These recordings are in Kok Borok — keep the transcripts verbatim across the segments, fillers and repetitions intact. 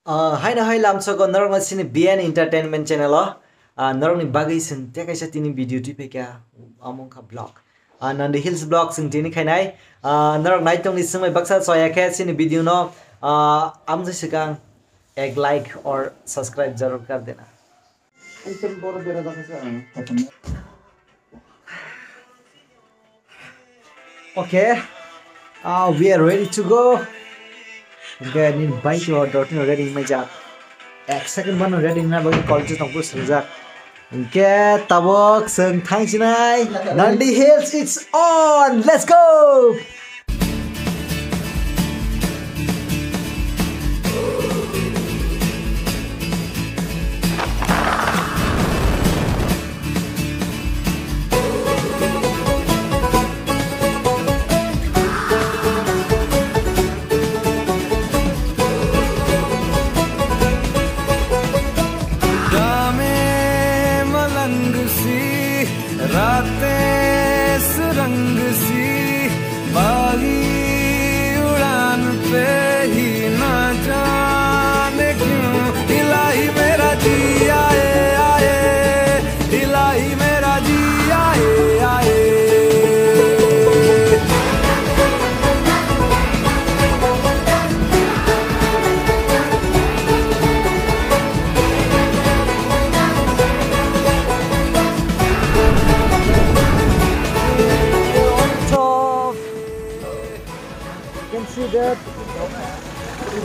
Ah, haino hai lamsogo norokno chini B N Entertainment channel o, ah, norokni bagwi chwng tei kaisa tini video twi phaikha, amo wngkha vlog. Ah, Nandi Hills vlog chwng tini khainai. Ah, norok naitongni swngbai baksa choya khe chini video no, ah, amjwi swkang ek like or subscribe jarur kar dena. Okay, uh, we are ready to go. Okay, nini bike o dotino ready wngmai jak. Ek second mano ready wngna bagwi college tongphuru swngjak. Hingke tabok chwng thangsinai Nandi Hills, it's on! Let's go! रातें इस रंग सी, बागी उड़ान पे ही ना जाने क्यों, इलाही मेरा जी आए, आए, इलाही मेरा जी आए, आए। You can see that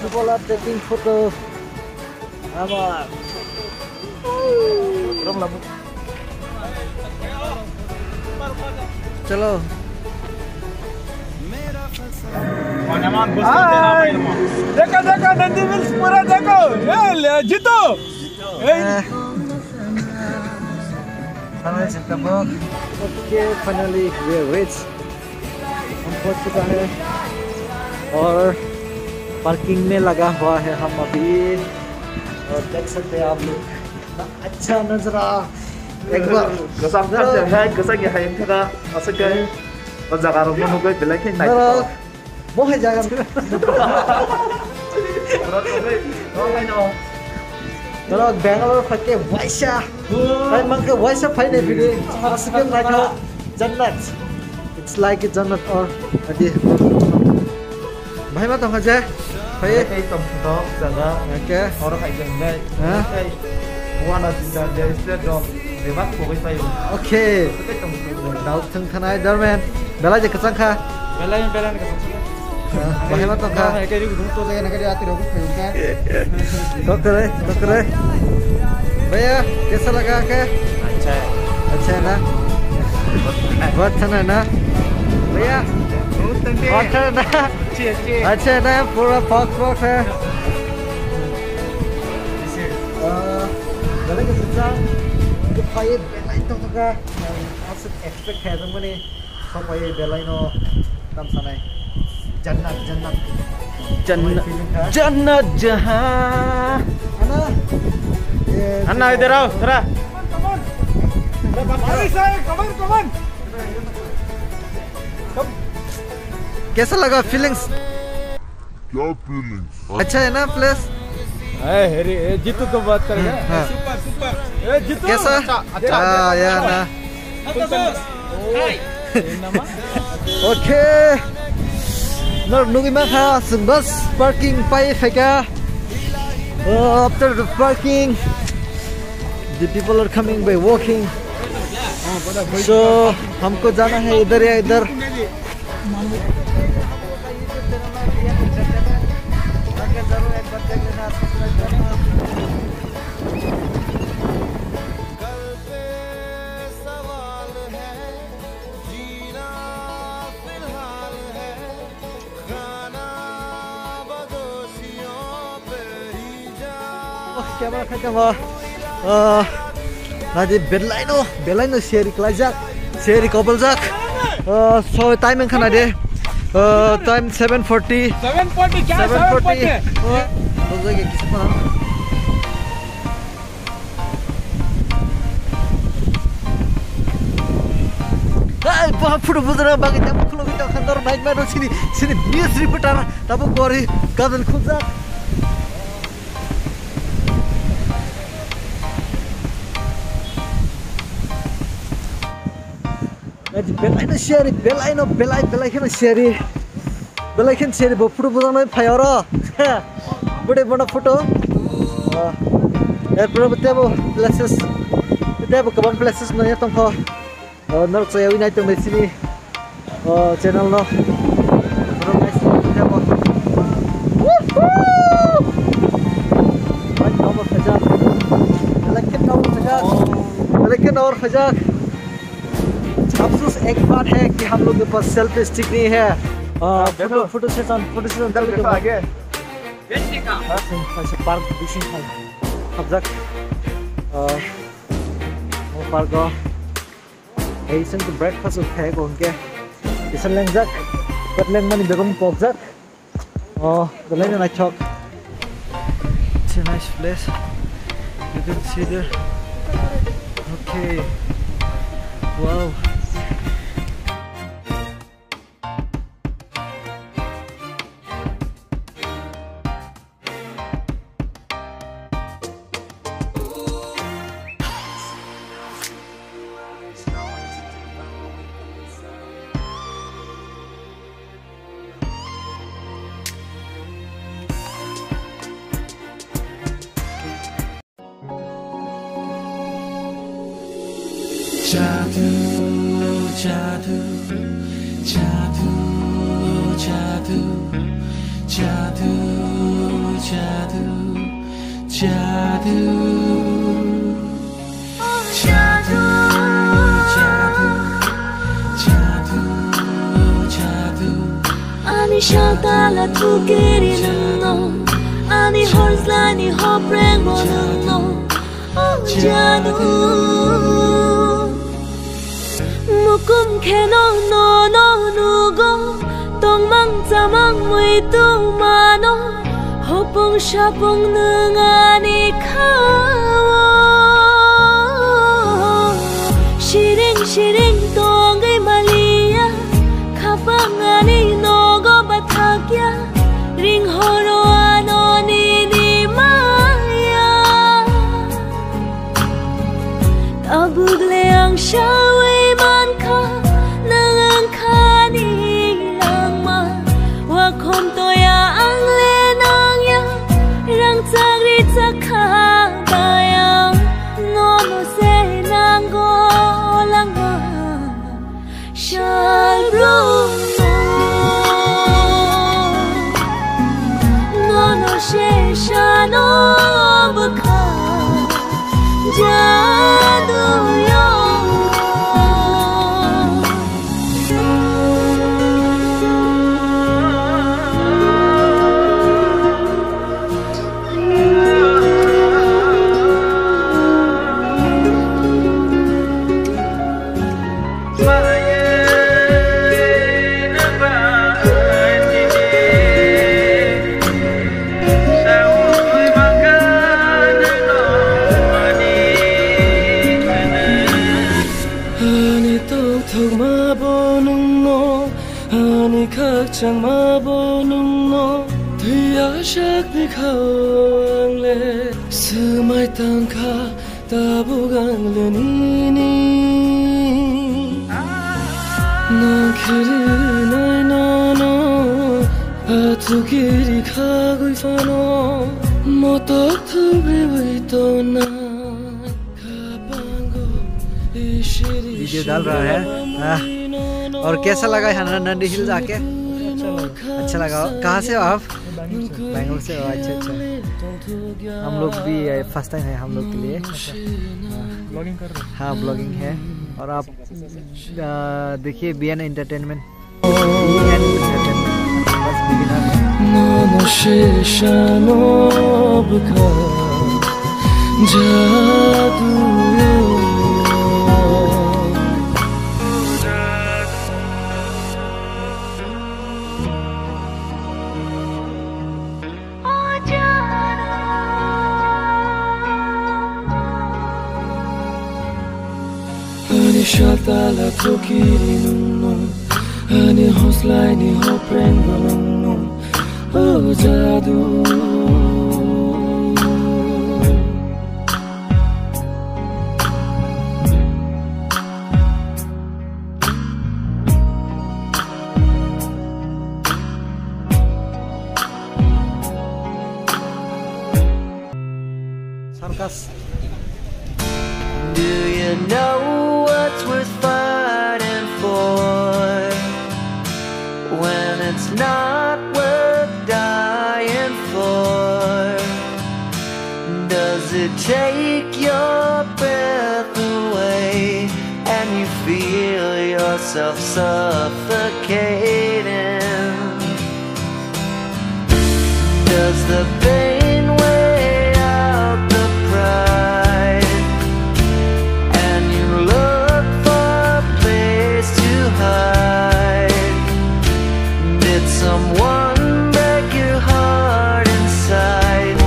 people are taking photos. Ama. Chalo. Hi. Dekho, dekho, Nandi Hills pura dekho. Hey, le, Jitu. Hey. Eh. Finally, Chittabok. Okay, finally we reach. हम पहुंच चुका है और पार्किंग में लगा हुआ है हम अभी। और देख सकते हैं आप लोग, कितना अच्छा नजारा। एक बार Kwcham kha hai, kwchang ya hai wngkha kha, aswk khe o jaga rok no nugwi belai khe nai. Norok, bo hai jaga. Norok Bangalore phaikhe waisa. Phai mankhe waisa phainai phiri. Aswk khe naithok. Jannat. It's like a jannat or adi. Bahai ma tongkha je. Phai. Tei tongthok jaga. Okay. Oro hai jeng dai. Ha? Tei wana jinda je state rok bebak pogwi paio. Okay. Tei tongthok. Daud thwng thanai Darmen. Belai je kwchang kha. Belai, belai ni kwchang kha. Ah, bahai ma tongkha. Bahai khe ri gudung to jaya na khe ri atiro bu phai kha. Doctor hai, doctor hai. भैया, कैसा लगा के? अच्छा है। अच्छा है ना? बहुत ठंडा है ना? भैया, बहुत ठंडी है। बहुत ठंडा है ना? अच्छी, अच्छी है। अच्छा है ना? पूरा फॉग फॉग है। Ah, belai kwchang. Phai belai tongkha. Aswk expect khaijak mani. Sopai belai no tam sanai. Jannat, jannat. Jannat, sopai feeling kha. Jannat jahan. Ana. Eh, Anna, idhar aao, thora. Come on, come on. Come on, come on. Kaisa laga feelings? क्या फीलिंग्स? अच्छा है ना प्लेस? ए, हेरी, ए, जीतू तो बात करेगा। हाँ। Super, super. ए, जीतू। कैसा? अच्छा, अच्छा। हाँ, या ना। Hello, boss. Hi. Okay. Norok nugwi mankha, chwng bus parking pai phaikha. Uh, after the parking, the people are coming by walking. So, हमको जाना है इधर या इधर। Camera khai tamo. Ah, nadi belaino, belaino seri klaijak, seri koboljak. Ah, so time wngkha nadi. Ah, time seven forty. Seven forty, kya seven forty? Seven forty. Oh, bujho ge kisa pa. Ai, bo photo bujana bagwi tamo khulogwi tongkha norok naimano sini, sini news reporter tamo gori gadan khunjak. Belai no share, belai no, belai, belai kheno share. Belai kheno share, bo photo bujang nai phai oro. Bude bona photo. Oh. Er pore bo tebo places. Tebo kabang places no ya tongkho. Oh, norok chaya wi nai tong nai sini. Oh, channel no. Norok nai sini tebo. Woohoo! Belai kheno nor phajak. Belai kheno nor phajak. अफसोस एक बात है कि हम लोग के पास selfie stick नहीं है। आ, हाँ, फोटो, देखो। फोटो सेशन, फोटो सेशन इधर कर देखो दो। आगे। हाँ, सर, ऐसे पार्क दिखी है। अब तक, आ, वो पार्क को, ऐसे तो ब्रेकफास्ट उठाए को उनके। ऐसे लेंजक, बट लेंग मनी बेगम पोकजक। Oh, the line I talk. It's a nice place. You can see there. Okay. Wow. Jadu, jadu, jadu, jadu, jadu, jadu, jadu. Jadu, jadu, jadu, jadu. Ani shantala thukiri nungno, ani horslani hoprengbo nungno, oh jadu. Mukum kheno nono nugo, tongmang chamang muitu mano, hopung sapung nwng ani khao. Siring siring tongwi maliya, khapang ani nogo bathakya, ring horo ano nini maya. Tabuk le ang sawi mankha, nang wngkha ni langma. Wakhom toya ang le nangya, rang chakri chakha dayang, nono se nango langma. Shalbrum no, nono sheshano bwkha jadu yo. Ani tongthokma bo nungno, ani khakchangma bo nungno, thwiya sakni khao ang le swmai tangkha. Tabuk ang le nini nang khe rinai nono, athuki ri khagwi phano motok thugriwi tongnai khapango isiri. Video dal raha hai. Haan. Aur kaisa laga hai Nandi Hills aake? Acha laga. Acha laga. Kahan se ho aap? Bangalore से हो, अच्छा, अच्छा। हम लोग भी, ये first time है हम लोग के लिए। हाँ। ब्लॉगिंग कर रहे हो? हाँ, ब्लॉगिंग है। और आप, आ, देखिए B N entertainment. B N entertainment. बस बिगिनर है। Nono sheshano bwkha jadu. Ani shatala thokiri nungno, ani hoslaini hoprengbo nungno, o jadu. Focus. Do you know what's worth fighting for when it's not worth dying for? Does it take your breath away and you feel yourself suffocating? Does the pain weigh out the pride? And you look for a place to hide. Did someone break your heart inside?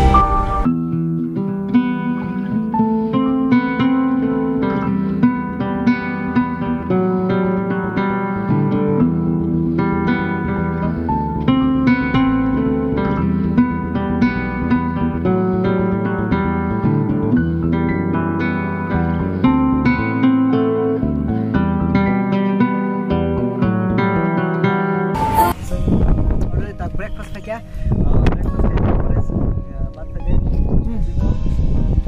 Already tak breakfast khaikha. Ah, breakfast khaikha pore chwng, ah, bhat khaikha. Hmm.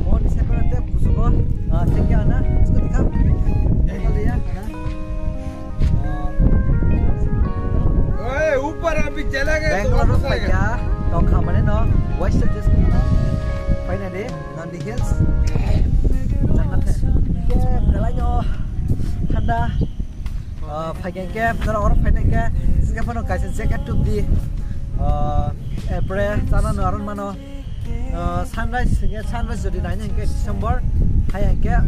Mo ni sekore te kuchugo, ah, thank you, Ana. Isko dikha. Thank you, Ana. Ah, Oye, ऊपर अभी चला गया तो Bangalore वापस आएगा। Phaikha, tongkha mane no, Western District no. Finally, Nandi Hills. Jannat hai. Ke belai no thanda. Ah, phaikha ke, tara oro phaikha ke, sika phano kaisa jacket tup di. Ah, epre, chana no aron mano. Ah, sunrise, hingke sunrise jodi naina hingke December, hai hingke, ah,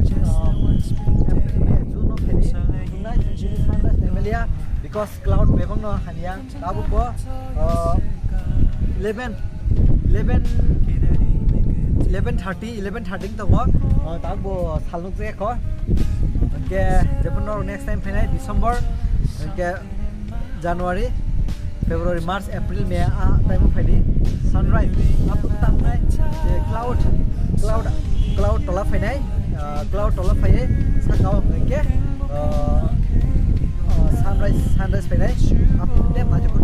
April, May, June no phaidi, June nai jodi sunrise naimaliya, because cloud bebak no haniya, tabuk bo, ah, eleven, eleven, eleven thirty, eleven thirty tongo, ah, tabuk bo salnuk je kho, hingke jepon no next time phainai December, hingke January, February, March, April, May, ah, time o phaidi sunrise, up to tangnai, je cloud, cloud, cloud tola phainai, ah, cloud tola phaiye, saka o hwnkhe, ah, ah, sunrise, sunrise phainai, up to time majak o.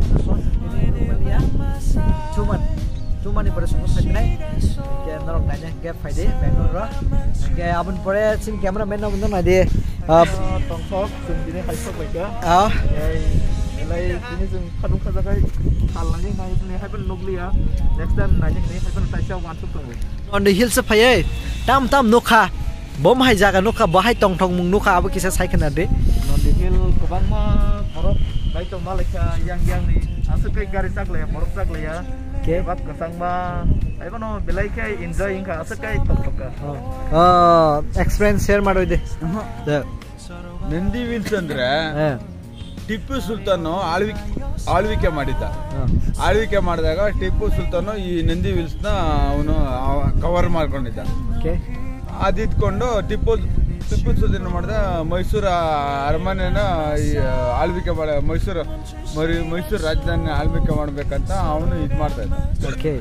Chuman, chuman ni pore sungo phainai, ke norok naina. Gap phaidi Bangalore ro. Hingke aboni pore chini camera man no nai di. Ah, tongthok, chwng tini hai sok bai kha. Ah. Ei, belai tini chwng khadung khajagai sal nangwi nai bini hai phano nukliya. Next time nai nini hai phano taisa wansuk tongo. Nandi Hills o phaiwi tam tam nukha. Bom hai jaga nukha, bo hai tongthok mung nukha, abo kisa sai khna di. Nandi Hill kwbangma borok bai tongma laikha, yang yang ni aswk kai gari chaklaiya, borok chaklaiya. Ke? Bebak kwchangma, ai bono belai khe enjoy wngkha, aswk kai tongthok kha. Oh. Oh, experience share maroi de. Oho. De. Nandi Hills ಅಂದ್ರೆ Eh. ಟಿಪ್ಪು ಸುಲ್ತಾನ್ ಆಳ್ವಿಕೆ ಆಳ್ವಿಕೆ ಮಾಡಿದ್ದ. ಆಳ್ವಿಕೆ ಮಾಡಿದಾಗ ಟಿಪ್ಪು ಸುಲ್ತಾನ್ ಈ ನಂದಿ ಹಿಲ್ಸ್ ನ ಅವನು ಕವರ್ ಮಾಡ್ಕೊಂಡಿದ್ದ. Okay. ಅದಿದ್ಕೊಂಡು ಟಿಪ್ಪು ಟಿಪ್ಪು ಸುಲ್ತಾನ್ ಮಾಡ್ದ ಮೈಸೂರು ಅರಮನೆನ ಈ ಆಳ್ವಿಕೆ ಮಾಡ ಮೈಸೂರು ಮರಿ ಮೈಸೂರು ರಾಜಧಾನಿ ಆಳ್ವಿಕೆ ಮಾಡ್ಬೇಕಂತ ಅವನು ಇದ್ ಮಾಡ್ತಾ ಇದ್ದ. Okay.